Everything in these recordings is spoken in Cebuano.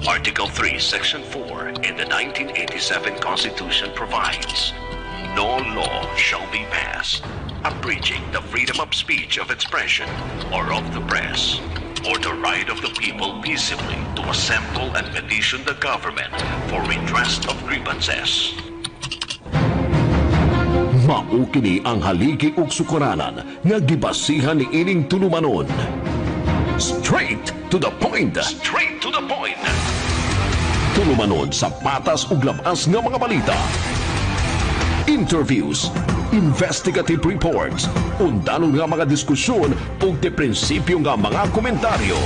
Article 3, Section 4 in the 1987 Constitution provides, "No law shall be passed abridging the freedom of speech, of expression, or of the press, or the right of the people peaceably to assemble and petition the government for redress of grievances." Mao kini ang haligi ug sukaranan nga gibasihan ni ining tulumanon. Straight to the point. Straight to the point. Tulumanon sa patas ug labas nga mga balita. Interviews, investigative reports, undanon nga mga diskusyon ug de prinsipyo nga mga komentaryo.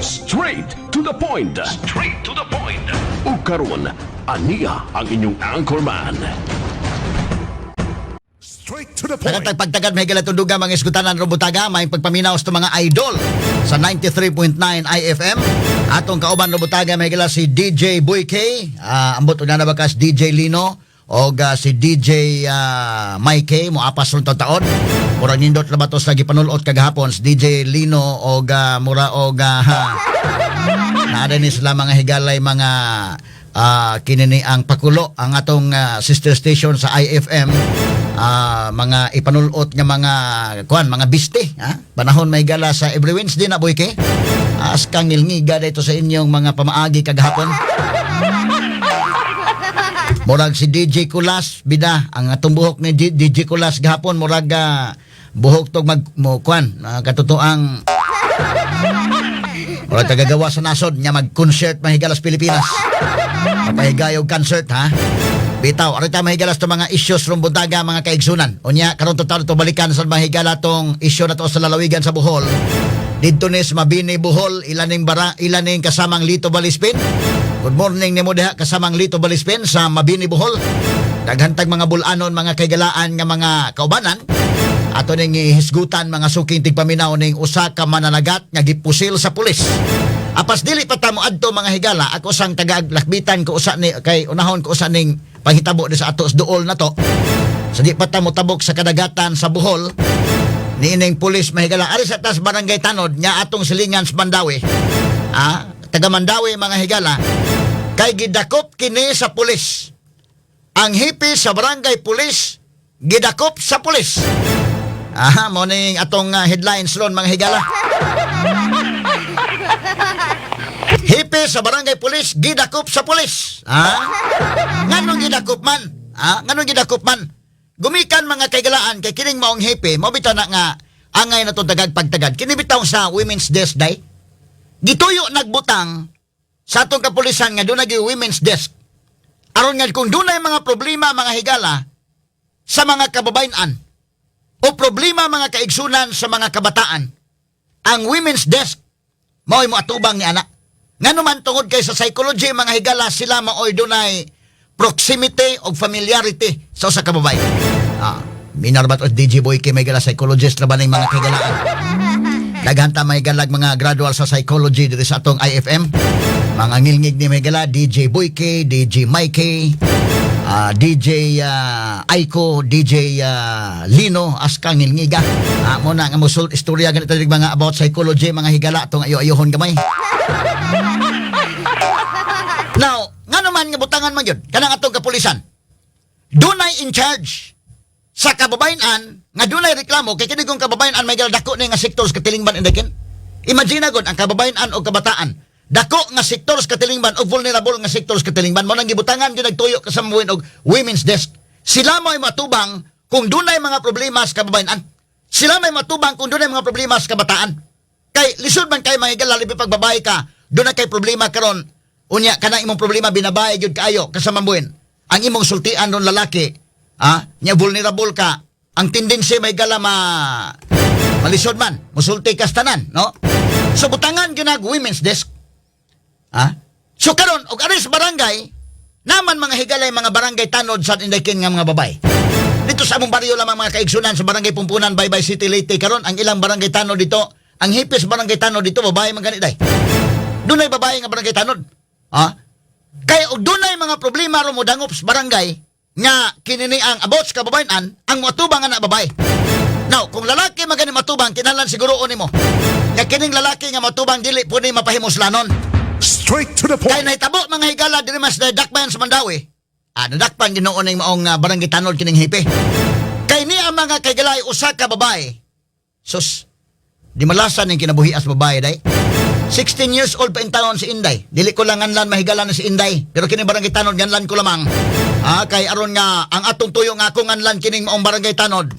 Straight to the point. Straight to the point. Ug karon, aniya ang inyong anchorman. Straight to the point. Nakatag pagtagad may galatunduga mga iskutanan robutaga may pagpaminaw sa mga idol sa 93.9 IFM. Atong kauban robutaga may gala si DJ Boy K, ambot una na bakas DJ Lino og si DJ Mike K mo apas ron taon. Murag nindot na ba to sa gipanulot kagahapon si DJ Lino og mura og naa ni sila mga higalay mga kinini ang pakulo ang atong sister station sa IFM, mga ipanulot nga mga kuan mga biste ha panahon may gala sa every Wednesday na, Boy K, as kang ngilngiga dito sa inyong mga pamaagi kagahapon. Murag si DJ Kulas bida ang atong buhok ni DJ Kulas gahapon murag buhok tog mag mo kuan katotoang murag kagagawa sa nasod nga mag-concert mahigalas Pilipinas. Mapahigayog concert ha. Bitaw, arita mahigalas to mga issues rong buntaga, mga kaigsunan. Unya karon to to balikan sa mahigala tong issue na to sa lalawigan sa Bohol. Didto ni sa Mabini, Bohol, ilaning bara ilaning kasamang Lito Balispin. Good morning nimo diha, kasamang Lito Balispin sa Mabini, Bohol. Daghantag mga bulanon, mga kaigalaan nga mga kaubanan. Ato ning hisgutan, mga suking tigpaminaw, ning usa ka mananagat nga gipusil sa pulis. Apas dili pa ta mo adto, mga higala, ako sang taga lakbitan ko usa ni kay unahon ko usa ning panghitabo di sa ato sa duol na to. Sa di pa ta mo tabok sa kadagatan sa Bohol, niining pulis, mahigala, ari sa tas barangay tanod nga atong silingan sa Mandaue. Taga Mandaue, mga higala, kay gidakop kini sa pulis. Ang hepe sa barangay pulis gidakop sa pulis. Aha, mo ning atong headlines ron, mga higala. Hepe sa barangay pulis gidakop sa pulis. Ha? Nganong gidakop man? Ha? Nganong gidakop man? Gumikan, mga kaigalaan, kay kining maong hepe, mo bitaw na nga angay na to tagag pagtagad. Kini bitaw sa Women's Desk day. Gituyo nagbutang sa atong kapulisan nga dunay women's desk. Aron nga kung dunay mga problema, mga higala, sa mga kababayan o problema, mga kaigsunan, sa mga kabataan, ang women's desk mao'y mo atubang ni ana. Ngano man, tungod kay sa psychology, mga higala, sila mao'y dunay proximity o familiarity sa usa ka babae. Minar ba to DJ Boy kay may gala psychologist na ba ning mga kahigalaan? Daghan ta may galag mga gradual sa psychology diri sa atong IFM. Mga ngilngig ni may gala DJ Boy K, DJ Mikey, DJ Aiko, DJ Lino, aska ngilngiga. Mo na nga mosul istorya ganito diri mga about psychology, mga higala, atong ayo-ayohon gamay. Now, nga naman nga butangan man yun, kanang atong kapulisan. Dunay in charge sa kababayan nga dunay reklamo kay kini kung kababayan may dako ni nga sektor sa katilingban indakin. Imagine gud ang kababayan o kabataan. Dako nga sektor sa katilingban o vulnerable nga sektor sa katilingban mo nang gibutangan gyud nagtuyo kasamuin og women's desk. Sila mo'y matubang kung dunay mga problema sa kababayan. Sila may matubang kung dunay mga problema sa kabataan. Kay lisod man kay mga higala labi pag babae ka, dunay kay problema karon. Unya kanang imong problema binabae gyud kaayo kasamambuin. Ang imong sultian ron lalaki, nya vulnerable ka. Ang tendency may gala ma malisod man, musulti kas tanan, no? So butangan gyud nag women's desk. So karon og ari sa barangay, naman mga higalay mga barangay tanod sa indakin nga mga babae. Dito sa among baryo lamang, mga kaigsunan, sa barangay Pumpunan, Baybay City, Leyte karon ang ilang barangay tanod dito, ang hipis barangay tanod dito babae man gani day. Dunay babae nga barangay tanod. Ha? Kay og dunay mga problema ro mo dangop sa barangay nga kinini ang about sa kababayan, ang moatubang nga na babae. Now, kung lalaki man gani matubang, kinahanglan siguro nimo nga kining lalaki nga matubang dili pud ni mapahimuslanon. Straight Straight to the Kay point. nahitabo, mga higala, diri mas dakbayan sa Mandaue. Ah, nadakpan Ginoo ning maong barangay tanod kining hepe. Kay ni ang mga kaigalay usa ka babae. Sus, di malasan ning kinabuhi as babae day. 16 years old pa in taon si Inday. Dili ko lang nganlan, mahigala na si Inday. Pero kini barangay tanod, nganlan ko lamang. Ah, kay aron nga ang atong tuyo nga ako nganlan kining maong barangay tanod.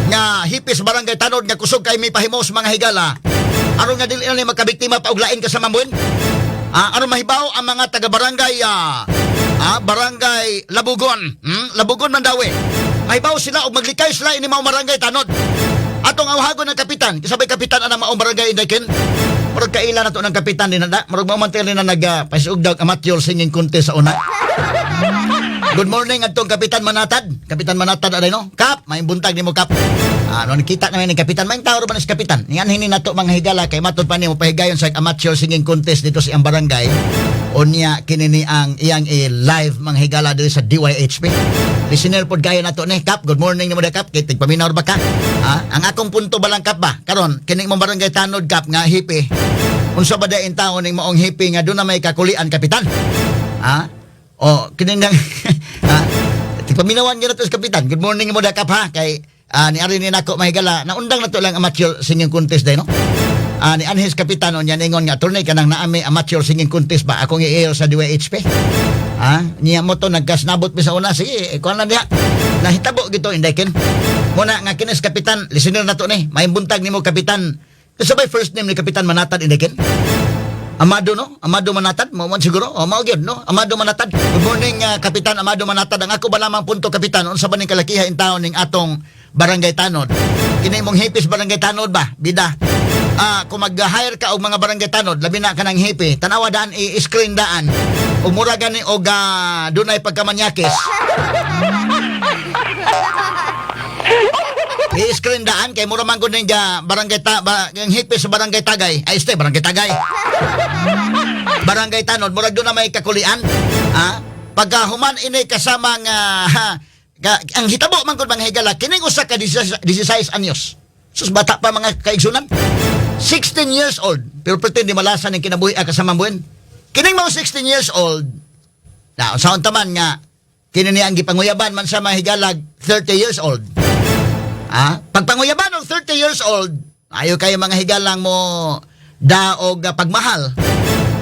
Nga hipis barangay tanod nga kusog kay may pahimos, mga higala. Aron nga dili na ni magkabiktima pa og lain ka sa mambuin. Ah, aron mahibaw ang mga taga barangay barangay Labugon, Labugon, Mandaue. Mahibaw sila og maglikay sila ini maong barangay tanod. Atong awhagon ng kapitan, kisabay kapitan anang maong barangay, Inday Ken. Murag kaila na to ng kapitan din na. Murag mao man na nag paisug daw amateur singing contest sa una. Good morning adtong Kapitan Manatad. Kapitan Manatad aday, no? Kap, may buntag nimo, Kap. Ah, no nakita namin ni Kapitan, may tawro ba ni si Kapitan? Ngan hini nato, mga higala, kay matud pa nimo pahigayon sa amateur singing contest dito sa iyang barangay. Unya kini ni ang iyang i-live, mga higala, diri sa DYHP. Listener pod kayo nato ni Kap. Good morning nimo da, Kap. Kay tigpaminaw ba ka? Ah, ang akong punto ba lang, Kap, ba? Karon kini mong barangay tanod, Kap, nga hepe. Unsa ba daing taon ning maong hepe nga doon na may kakulian, Kapitan? Ha? O, kini nang ha? Tigpaminawan gyud nato sa kapitan. Good morning mo da, Kap, ha, kay ni ari ni nako, mahigala. Naundang na to lang amateur singing contest day, no? Ah, ni anhis kapitan unya ningon nga attorney kanang naami amateur singing contest ba akong i-air sa DYHP. Ha? Niya mo to nagkasnabot mi sa una, sige, kuan lang diha. Nahitabo gito, Inday Ken. Muna nga kinis kapitan, listener na to ni. May buntag nimo, Kapitan. Kasi ba first name ni Kapitan Manatad, Inday Ken? Amado, no? Amado Manatad? Mo man siguro? O, mao gyud, no? Amado Manatad. Good morning, Kapitan Amado Manatad. Ang ako ba lamang punto, Kapitan, unsa ba ning kalakiha in taon ning atong barangay tanod? Kini mong hipis barangay tanod ba? Bida. Ah, kung mag-hire ka og mga barangay tanod, labi na ka ng hepe, tanawa daan, i-screen daan. Ug mura gani og dunay pagkamanyakis. I-screen daan kay mura man gud ning barangay ta ba, ang hepe sa barangay Tagay. Ay, este barangay Tagay. Barangay Tanod, murag doon na may kakulian. Ah, pagka human ini kasama nga ha, ang hitabo man gud, mga higala, kining usa ka 16 anyos. Sus, bata pa, mga kaigsunan. 16 years old, pero pretend di malasan ang kinabuhi kasama buwan. Kining mga 16 years old, na unsaon taman nga kini niya ang gipanguyaban man sa mga higalag 30 years old. Ah, pagpanguyaban og 30 years old, ayo kayo, mga higalang, mo daog pagmahal.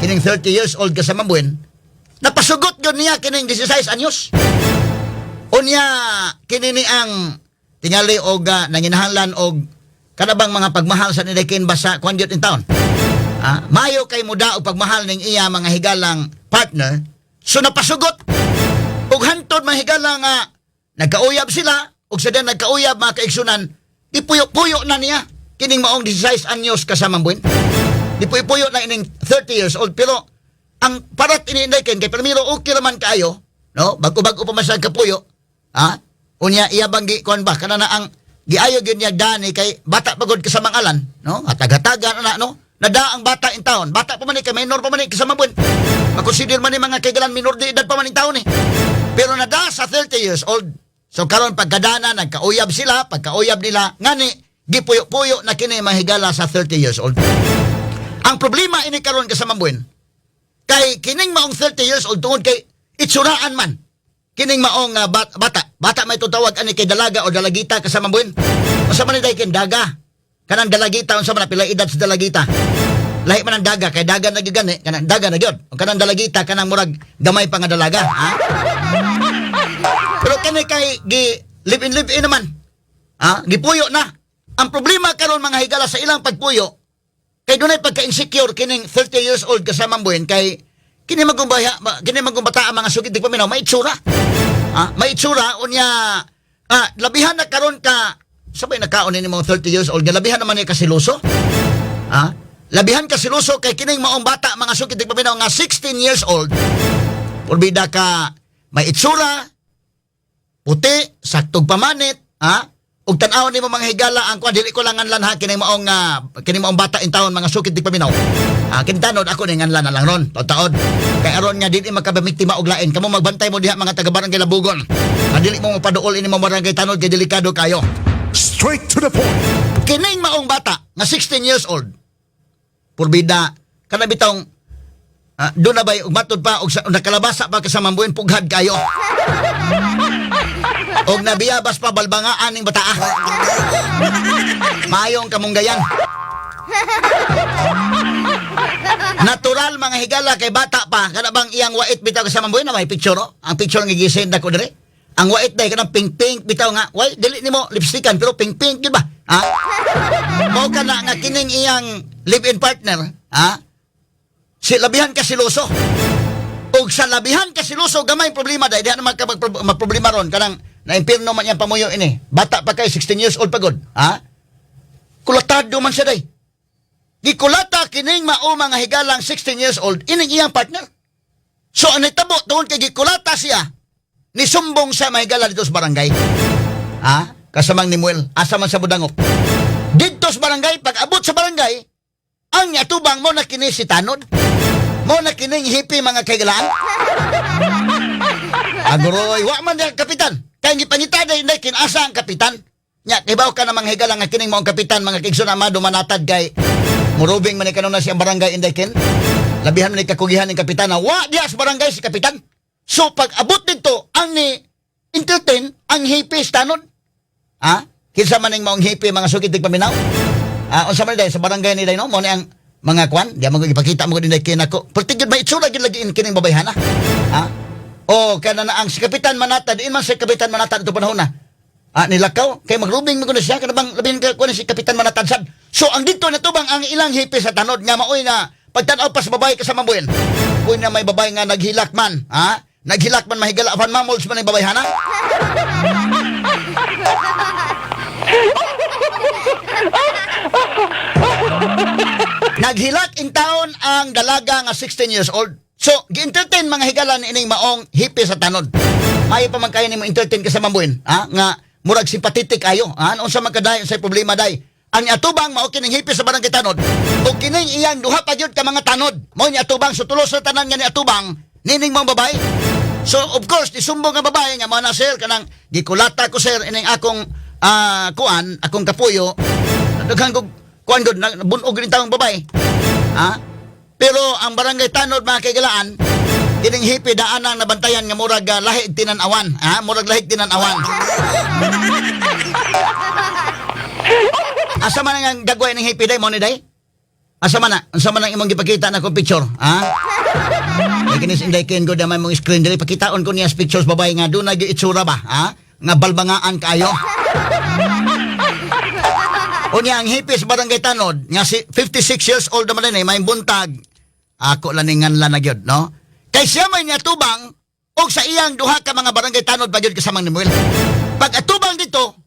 Kining 30 years old ka sa mambuin, napasugot gyud niya kining 16 anyos. Unya kini ni ang tingali og nanginahanglan og kanabang mga pagmahal sa nidakin basa kuan gyud in town. Ah, mayo kay mo daog pagmahal ning iya, mga higalang, partner, so napasugot. Ug hantod, mga higala, nga nagkauyab sila ug sa den nagkauyab, mga kaigsunan, gipuyo-puyo na niya kining maong 16 anyos kasamang buwan. Gipuyo-puyo na ining 30 years old, pero ang parat ini ken kay primero okay raman kaayo, no? Bago-bago pa man siya kapuyo. Ha? Unya iya bang gi kuan ba kana na ang giayo gyud niya dani kay bata pa gud kasamang alan, no? Hatag-hatagan na, no? Nada ang bata in town. Bata pa man ni kay minor pa man ni kasama buwan. Makonsider man ni mga kaigalan minor de edad pa man in taon eh. Pero nada sa 30 years old. So karon pagkadana nagkauyab sila, pagkauyab nila ngani gipuyo-puyo na kini, mahigala, sa 30 years old. Ang problema ini karon kasama buwan, kay kining maong 30 years old, tungod kay itsuraan man kining maong bata. Bata may tutawag ani kay dalaga o dalagita kasama buwan. Unsa man ni kin daga? Kanang dalagita, unsa man na pila edad sa dalagita? Lahi man ang daga kay daga na gyud gani, kanang daga na gyud. O kanang dalagita kanang murag gamay pa nga dalaga, ha? Pero kani kay gi live in, live in naman. Ha? Gipuyo na. Ang problema karon, mga higala, sa ilang pagpuyo, kay dunay pagka-insecure kining 30 years old kasamang buhin kay kini magumbaya kini magumbata ang mga sugid di paminaw may itsura. Ah, may itsura unya labihan na karon ka sabay nakaon ni mga 30 years old nga labihan naman ni kasiluso. Ah, labihan ka siluso kay kining maong bata, mga sugid di paminaw, nga 16 years old. Purbida ka may itsura, puti, saktog pamanit, ha? Ug tan-awon nimo, mga higala, ang kuan, dili ko lang nganlan ha kini maong kini maong bata in taon, mga sukid di paminaw. Ah, kintanod ako ni nganlan na lang ron, taod. Kay aron nga dili makabamiktima og lain. Kamo magbantay mo diha, mga taga barangay Labugon. Ah, dili mo mapaduol ini mga barangay tanod kay delikado kayo. Straight to the point. Kining maong bata nga 16 years old. Purbida kana bitong Doon na ba'y matod pa og nakalabasa pa ka sa mambuin pughad kayo. Og nabiyabas pa balbangaan ning bataa. Maayong kamunggayan. Natural mga higala kay bata pa kana bang iyang wait bitaw sa mambuin na may picture oh. Ang picture nga gisend ako dire. Ang wait day kanang pink pink bitaw nga. Way dili nimo lipstickan pero pink pink gyud ba? Ha? Mao kana nga kining iyang live-in partner, ha? Si labihan ka siloso. Og sa labihan ka siloso gamay problema dai diha naman ka magproblema ron kanang naimpirno man iyang pamuyo ini. Bata pa kay 16 years old pa gud, ha? Kulatado man siya day. Gikulata kining mao mga higalang 16 years old ining iyang partner. So ang nitabo tungod kay gikulata siya ni sumbong sa mga higala dito sa barangay. Ha? Kasamang ni Muel, asa man sa budangop. Didto sa barangay, pag abot sa barangay, ang niatubang mo na kini si Tanod. Mo na kining hippie mga kaigalaan. Aguroy, wa man diha kapitan. Kay gipangita day day kinasa ang kapitan. Nya kibaw ka na mga higala nga kining maong kapitan mga kaigsoon amado manatad kay murubing man ni kanuna siyang barangay inday kin. Labihan man ni kakugihan ning kapitan na wa diha sa barangay si kapitan. So pag abot didto ang ni entertain ang hippie sa tanod. Ha? Kinsa man ning maong hippie mga sukid tig paminaw? Ah, unsa man day sa barangay ni day no? Mo ni ang mga kwan, di mo ipakita mo din day kinako. Perti gyud may itsura gyud lagi in kining babayhana. Ha? O kana na ang si Kapitan Manatad, diin man si Kapitan Manatad ito panahon na. Ah, nilakaw kay magrubing mo kuno siya kana bang labihin ka kuno si Kapitan Manatad sad. So ang dito na tubang ang ilang hippie sa tanod nga maoy na pagtan-aw pa sa babae kasama buhin. Uy na may babae nga naghilak man, ha? Naghilak man mahigala apan mamols man ang babayhana. Naghilak in town ang dalaga nga 16 years old. So, gi-entertain mga higala ni ining maong hippie sa tanod. Maayo pa man kayo nimo entertain ka sa mambuin, ha? Nga murag sympathetic ayo, ha? Unsa man kaday sa problema day. Ang atubang mao kining hippie sa barangay tanod. O kining iyang duha pa gyud ka mga tanod. Mao ni atubang so tulos sa tanan nga ni atubang nining maong babae. So of course, nisumbong ang babae nga mao na sir kanang gikulata ko sir ining akong kuan, akong kapuyo. Daghan kog kuan gud bunog rin taong babae. Ha? Pero ang barangay tanod mga kaigalaan, kining hippie daan ang nabantayan nga murag lahi tinan-awan, ha? Murag lahi tinan-awan. Asa man ang dagway ng hippie day mo ni day? Asa man na? Asa man ang imong gipakita na akong picture, ha? Kay kinis inday ken ko damay mong screen diri pakitaon ko niya sa pictures babae nga doon na itsura ba, ha? Nga balbangaan kaayo. Unya ang hippie sa barangay Tanod nga si 56 years old naman din eh, may buntag. Ako lang ningan na gyud, no? Kay siya may niatubang og sa iyang duha ka mga barangay Tanod pa gyud kasamang ni Muel. Pag atubang dito,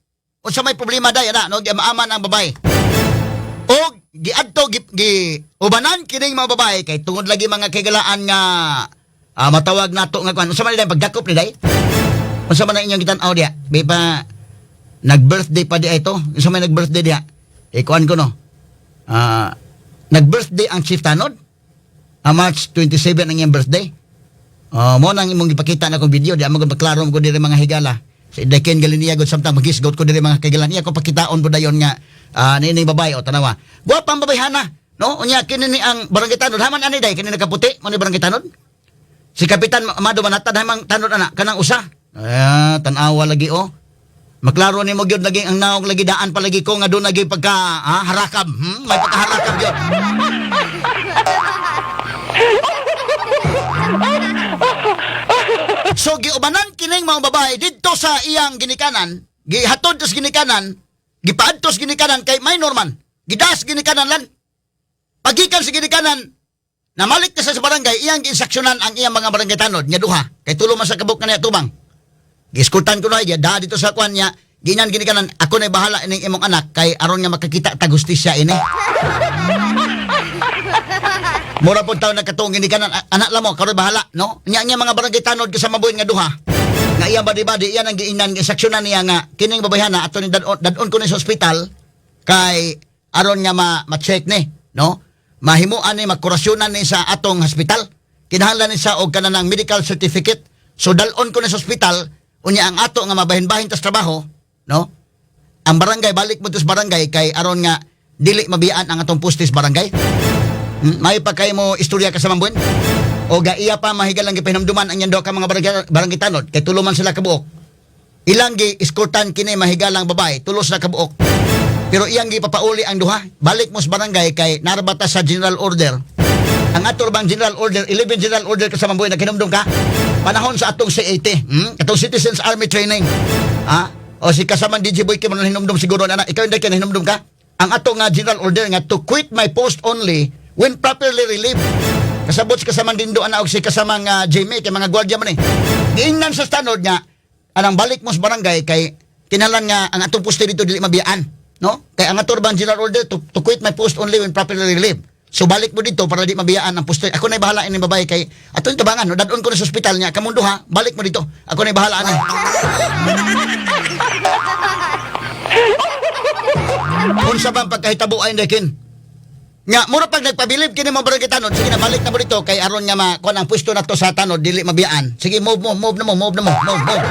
unsa may problema day ana, no? Giamaaman ang babae. Og giadto gi, gi ubanan kining mga babae kay tungod lagi mga kaigalaan nga matawag nato nga kuan. Unsa man day pagdakop ni day? Unsa man ang inyong gitan-aw diya? Di pa nag-birthday pa di ito. Unsa may nag-birthday diha? Eh kuan ko no. Nag-birthday ang Chief Tanod. March 27 ang iyang birthday. Mo nang imong gipakita na akong video di mo maklaro ko diri mga higala. Sa Deken Galinia gud samtang magisgot ko diri mga kaigalan iya ko pakitaon po dayon nga niining babae o tanawa. Gwapa ang babayhana, no? Unya kini ni ang barangay Tanod haman ani day kini nakaputi mo ni barangay Tanod. Si Kapitan Amado Manatad hamang tanod ana kanang usa. Ah, tan-awa lagi oh. Maklaro ni mo gyud lagi ang naong lagi daan palagi ko nga doon lagi pagka harakab. May pagkaharakab gyud. So giubanan kining mga babae didto sa iyang ginikanan, gihatod sa ginikanan, gipaadto sa ginikanan kay minor man. Gidas ginikanan lan. Pagikan sa ginikanan, namalik na sa barangay, iyang giinsaksyonan ang iyang mga barangay tanod nga duha. Kay tulo man sa kabuk nga niya tubang. Giskultan ko na da dito sa kuan niya, ginan ginikanan, ako na bahala ining imong anak kay aron nga makakita ta gustisya ini. Mura po taon nagkatuong ginikanan, anak lang mo, karon bahala, no? Nya nga mga barangay tanod kasama buhin nga duha. Nga iyang badi-badi, iyan ang giinan, gisaksyonan niya nga, kining babayhana, ato ni dadon, dadon ko ni sa ospital, kay aron nga ma-check ni, no? Mahimuan ni, makurasyonan ni sa atong hospital. Kinahanglan ni sa og kanang medical certificate. So dalon ko ni sa ospital, unya ang ato nga mabahin-bahin tas trabaho, no? Ang barangay, balik mo to sa barangay kay aron nga dili mabiyaan ang atong postis barangay. May pa kayo mo istorya ka sa Mambuin? O ga iya pa mahigalang gipahinumduman ang iyang duha ka mga barangay tanod kay tulo man sila kabuok. Ilang gi escortan kini mahigalang babae, tulo sila kabuok. Pero iyang gipapauli ang duha. Balik mo sa barangay kay narbata sa general order. Ang ato bang general order, 11 general order ka sa Mambuhay, naghinumdum ka? Panahon sa atong CAT, Atong Citizens Army Training. Ha? O si kasamang DJ Boy Kim, hinumdum siguro na, ikaw hindi ka nahinumdum ka? Ang ato nga general order nga to quit my post only when properly relieved. Kasabot si kasamang Dindo ana og si kasamang Jimmy kay mga gwardiya man eh. Giingnan sa tanod nga anang balik mo sa barangay kay kinahanglan nga ang atong poste dito dili mabiyaan, no? Kay ang ato bang general order to quit my post only when properly relieved. So balik mo dito para di mabiyaan ang poste. Ako na'y bahala ini babae kay atong tabangan, no? Dadon ko na sa ospital niya. Kamundo ha, balik mo dito. Ako na'y bahala ani. Unsa bang pagkahitabo ay dekin? Nga mura pag nagpabilib kini mo barangay tanod, sige na balik na mo dito kay aron nga ma kuan ang pwesto nato sa tanod dili mabiyaan. Sige, move mo, move na mo, move na mo, move, move.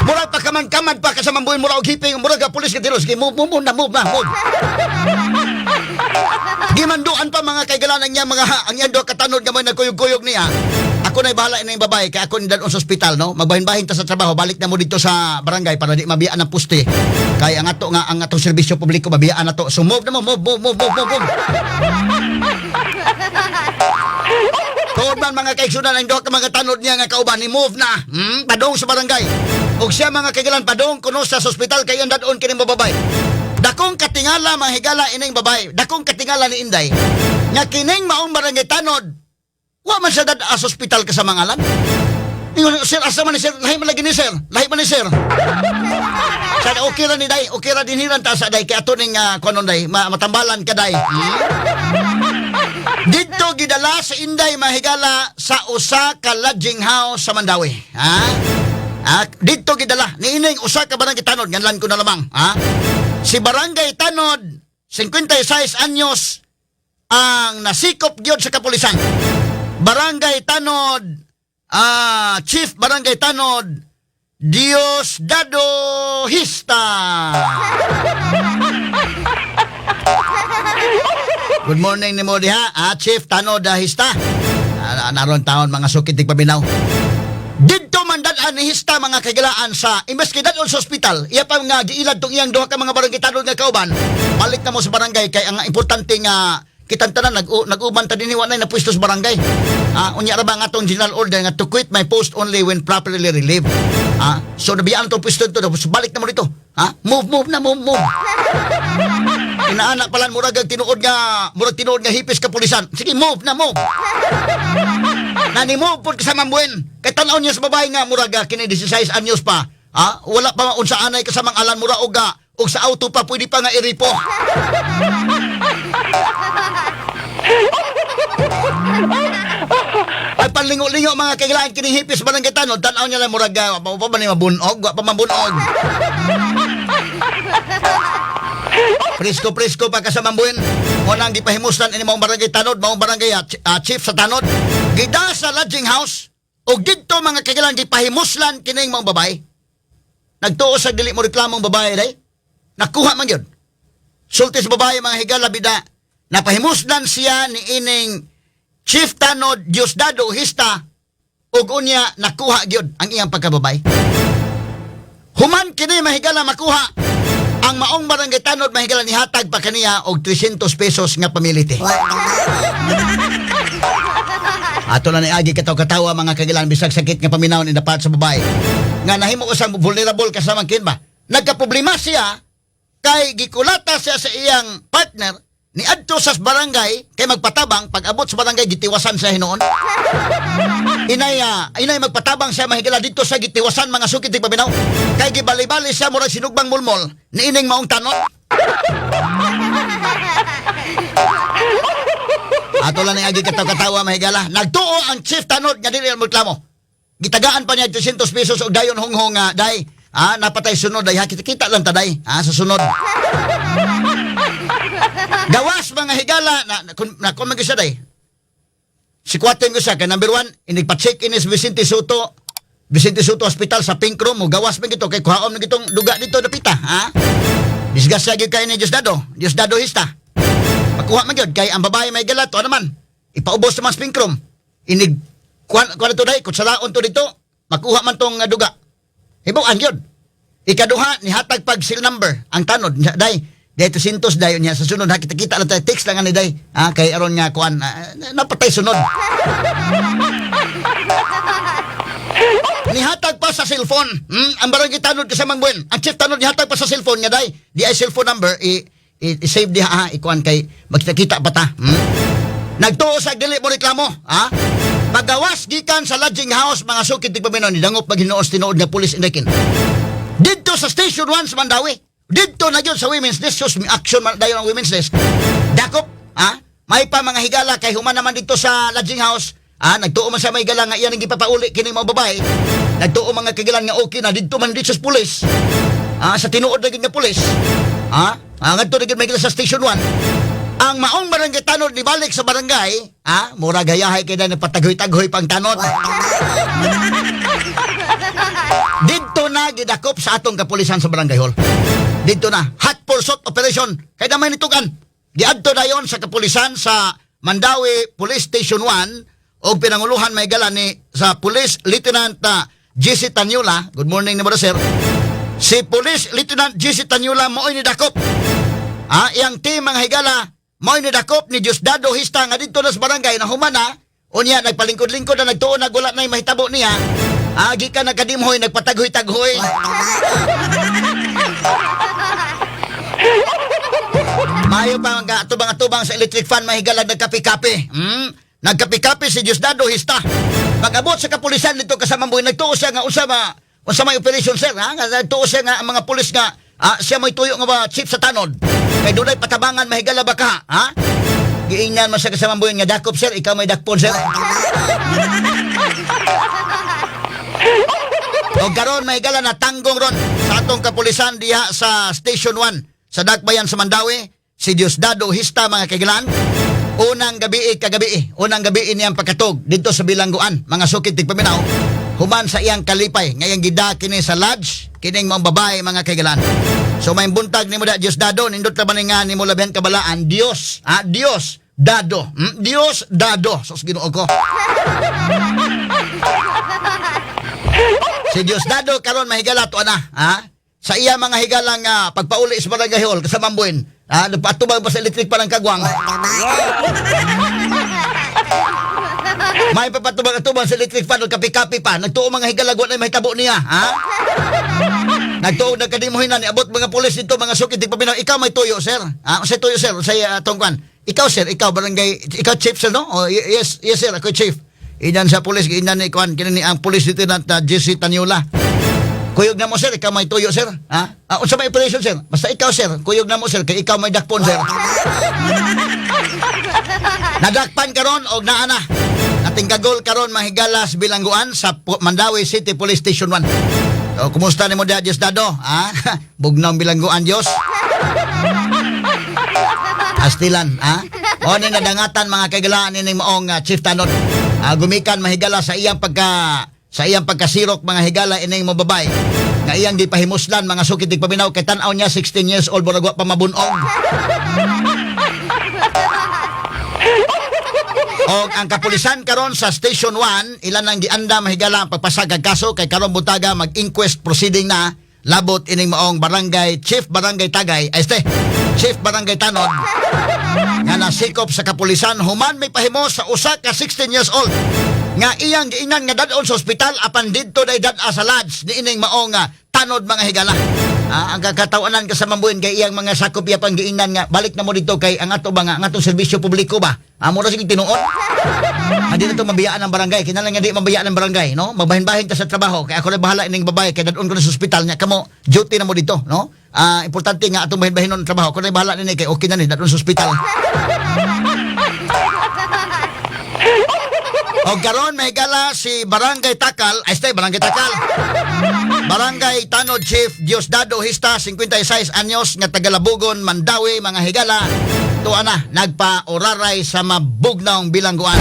Mura pa kaman-kaman pa kasama buhin mura og hiping, mura ka pulis ka tiro. Sige, move, move, move na, move na, move. Gimanduan pa mga kaigalanan niya mga ang iyang duha ka tanod nga mo nagkuyog-kuyog niya. Ako na'y bahala na yung babae kay ako ni dadon sa ospital, no? Magbahin-bahin ta sa trabaho, balik na mo dito sa barangay para di mabiyaan ang poste. Kay ang ato nga ang atong serbisyo publiko mabiyaan na to. So move na mo, move, move, move, move, move, move. Tuod man mga kaigsunan ang duha ka mga tanod niya nga kauban ni move na. Padung sa barangay. Og siya mga kaigalan padung kuno sa ospital kay ang dadon kini babay. Dakong katingala mga higala ining babae. Dakong katingala ni Inday. Nga kining maong barangay tanod. Wa man siya dad sa ospital ka sa mga alam. Ingon, "Sir, asa man ni sir? Lahi man lagi ni sir. Lahi man ni sir." Sana okay ra ni day, okay ra din hiran ta sa day kay ato ning kuanon day, matambalan ka day. Didto gidala sa Inday mahigala sa usa ka lodging house sa Mandaue. Ha? Ha? Didto gidala ni ining usa ka barangay tanod, nganlan ko na lamang, ha? Si barangay tanod 56 anyos ang nasikop gyud sa kapulisan. Barangay Tanod, Chief Barangay Tanod, Diosdado Hista. Good morning ni mo diha, Chief Tanod Hista. Naron taon mga sukit paminaw. Didto man dad-an ni Hista mga kagilaan sa imbes kay dad-on sa ospital, iya pa nga giilad tong iyang duha ka mga barangay tanod nga kauban. Balik na mo sa barangay kay ang importante nga kitang tanan nag-uban ta dinhi wa nay napwesto sa barangay. Unya ra ba nga atong general order nga to quit my post only when properly relieved. So nabiyaan tong pwesto dito, so balik na mo dito. Move, move na, move, move. Inaana pala murag ang tinuod nga, murag tinuod nga hipis kapulisan. Sige, move na, move. Nani move pud kasama buwen. Kay tan-aw niya sa babae nga murag kini 16 anyos pa. Wala pa unsa anay kasamang alan mura og og sa auto pa pwede pa nga iripo. Ay panlingo-lingo mga kailangan kini hipis barangay tanod, tan-aw niya lang murag wa pa ba ni mabunog, wa pa mabunog. Presko-presko pa kasamang buwan. O nang gipahimuslan ini maong barangay tanod, maong barangay chief sa tanod. Gida sa lodging house, o didto mga kailangan gipahimuslan kining maong babae. Nagtuo sa dili mo reklamong babae day. Nakuha man yun. Sulti sa babae mga higala bida. Napahimuslan siya ni ining Chief Tanod Diosdado Hista ug unya nakuha gyud ang iyang pagkababay. Human kini mahigala makuha ang maong barangay tanod mahigala nihatag pa kaniya og 300 pesos nga pamilite. Ato na niagi kataw-katawa mga kagilan bisag sakit nga paminaw ni dapat sa babae. Nga nahimo usang vulnerable kasamang kin ba. Nagkaproblema siya kay gikulata siya sa iyang partner ni adto sa barangay kay magpatabang pag abot sa barangay gitiwasan siya hinuon. Inay magpatabang siya mahigala dito sa gitiwasan mga sukit di paminaw. Kay gibali-bali siya murag sinugbang mulmol ni ining maong tanod. Ato lang ni agi kataw-katawa mahigala. Nagtuo ang chief tanod nga dili ang reklamo. Gitagaan pa niya 300 pesos og dayon honghong nga day. Napatay sunod day ha kita lang ta day. Sa sunod. Gawas mga higala na kun man gyud siya day. Sikwatin ko siya kay number 1 inigpa-check in is Vicente Sotto. Vicente Sotto Hospital sa Pink Room mo gawas man gito kay kuhaon man gitong duga dito dapita, ha? Disgrasya gyud kay ni Diosdado. Diosdado Hista. Pakuha man gyud kay ang babae may gala to naman. Ipaubos naman sa pink room. Inig kuan kuan to day, kutsaraon to dito, makuha man tong duga. Hibuan yun. Ikaduha, nihatag pag seal number ang tanod niya, day. Day 300 dayon niya sa sunod ha, kita-kita lang tayo, text lang ani day. Ah, kay aron nga kuan napatay sunod. Nihatag pa sa cellphone. Ang barangay tanod kasamang buwan. Ang chief tanod nihatag pa sa cellphone nga day. Di ay cellphone number i-save diha ha, ikuan kay magkita-kita pa ta. Nagtuo sa dili mo reklamo, ha? Pagawas gikan sa lodging house mga sukid tigpaminaw ni dangop pag hinuos tinuod nga pulis indekin. Didto sa Station 1 sa Mandaue. Didto na gyud sa women's desk, sus, may action man dayon ang women's desk. Dakop, ha? May pa mga higala kay human naman dito sa lodging house. Ah, nagtuo man sa may higala nga iyan ang gipapauli kining mga babae. Nagtuo mga kagilan nga okay na didto man dito sa pulis. Ah, sa tinuod na gyud nga pulis. Ah, ngadto na gyud may higala sa Station 1. Ang maong barangay tanod nibalik sa barangay, ah, mura gayahay kay na napataghoy-taghoy pang tanod. Didto na gidakop sa atong kapulisan sa barangay hall. Didto na hot pursuit operation kay damay nitukan. Giadto dayon sa kapulisan sa Mandaue Police Station 1 og pinanguluhan may gala ni sa Police Lieutenant JC Tanyula. Good morning nimo sir. Si Police Lieutenant JC Tanyula maoy nidakop. Ah, iyang team mga higala maoy nidakop ni Diosdado Hista nga didto na sa barangay na humana. Unya nagpalingkod-lingkod na nagtuon na wala na mahitabo niya. Ah, gikan nagkadimhoy nagpataghoy-taghoy. Mayo pa ang atubang-atubang sa electric fan mahigala nagkape-kape. Nagkape-kape si Diosdado Hista. Pag-abot sa kapulisan dito kasama mo, nagtuo siya nga usa ma unsa may operation sir ha? Nga nagtuo siya nga ang mga pulis nga siya may tuyo nga ba chief sa tanod. Kay dunay patabangan mahigala ba ka ha? Giingnan man siya kasama buhin nga dakop sir, ikaw may dakpon sir. O karon may gala na tanggong ron sa atong kapulisan diha sa Station 1 sa Dakbayan sa Mandaue, si Diosdado Hista mga kagilan. Unang gabi kagabi, unang gabi niyang pagkatog dito sa bilangguan, mga sukit tigpaminaw. Human sa iyang kalipay, ngayang gida kini sa lodge, kining mga babae mga kagilan. So may buntag nimo da Diosdado, nindot ra ba ni nga nimo labihan kabalaan, Dios, Dios Dado. Dios Dado. Sos Ginoo ko. Si Diosdado karon mahigala to na, ha? Sa iya mga higalang pagpauli sa barangay hall kasama buin. Ha, nagpaatubang pa sa electric pa ng kagwang. May papatubang-atubang sa electric fan, kapi-kapi pa. Nagtuo mga higala, wala mahitabo niya, ha? Nagtuo nagkadimuhin na, niabot mga pulis dito, mga sukit, di pa binaw. Ikaw may tuyo, sir. Ha? Unsay tuyo, sir? Unsay tungkwan? Ikaw, sir, ikaw, barangay, ikaw chief, sir, no? Oh, yes, yes, sir, ako chief. Inan sa pulis, inan ni kwan, kini ni ang pulis dito na JC Tanyula. Kuyog na mo sir, ikaw may tuyo sir. Ha? Unsa may operation sir? Basta ikaw sir, kuyog na mo sir, kay ikaw may dakpon sir. Nadakpan karon og naa na. Ating kagol karon mahigalas bilangguan sa Mandaue City Police Station 1. So, kumusta nimo diha Diosdado? Ha? Bugnaw bilangguan Dios. Astilan, ha? O ni nadangatan mga kaigalaan ining maong Chief Tanod. Gumikan mahigala sa iyang pagkasirok mga higala ining mo babay. Nga iyang gipahimuslan mga sukit paminaw kay tan-aw niya 16 years old murag wa pa mabunog. Og ang kapulisan karon sa Station 1 ilan ang gianda mahigala ang pagpasagag kaso kay karon buntaga mag-inquest proceeding na labot ining maong barangay Chief Barangay Tagay ay este Chief Barangay Tanod nga nasikop sa kapulisan human may pahimo sa usa ka 16 years old nga iyang giingnan nga dad-on sa ospital apan didto day dad-a sa lodge ni ining maong tanod mga higala. Ang kakatawanan ka sa mambuhin kay iyang mga sakop iya pang giingnan nga balik na mo dito kay ang ato ba nga ang atong serbisyo publiko ba. Mura sige tinuod. Di na to mabiyaan ng barangay. Kinahanglan nga di mabiyaan ng barangay, no? Magbahin-bahin ta sa trabaho kay ako na bahala ining babae kay dad-on ko na sa ospital nya kamo duty na mo dito, no? Importante nga atong bahin-bahinon ang trabaho. Ako na bahala nini kay okay na ni dad-on sa ospital. O karon may gala si Barangay Takal, ay stay Barangay Takal. Barangay Tanod Chief Diosdado Hista, 56 anyos nga taga-Labugon, Mandaue, mga higala. Tuwa na nagpa-oraray sa mabugnawng bilangguan.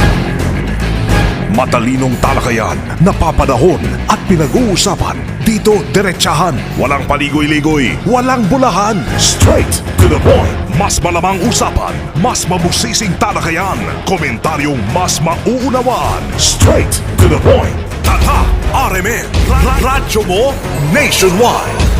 Matalinong talakayan, napapanahon at pinag-uusapan. Dito, diretsahan. Walang paligoy-ligoy, walang bolahan. Straight to the point. Mas malamang usapan, mas mabusising talakayan. Komentaryong mas mauunawaan. Straight to the point. Tatak RMN. Radyo mo nationwide.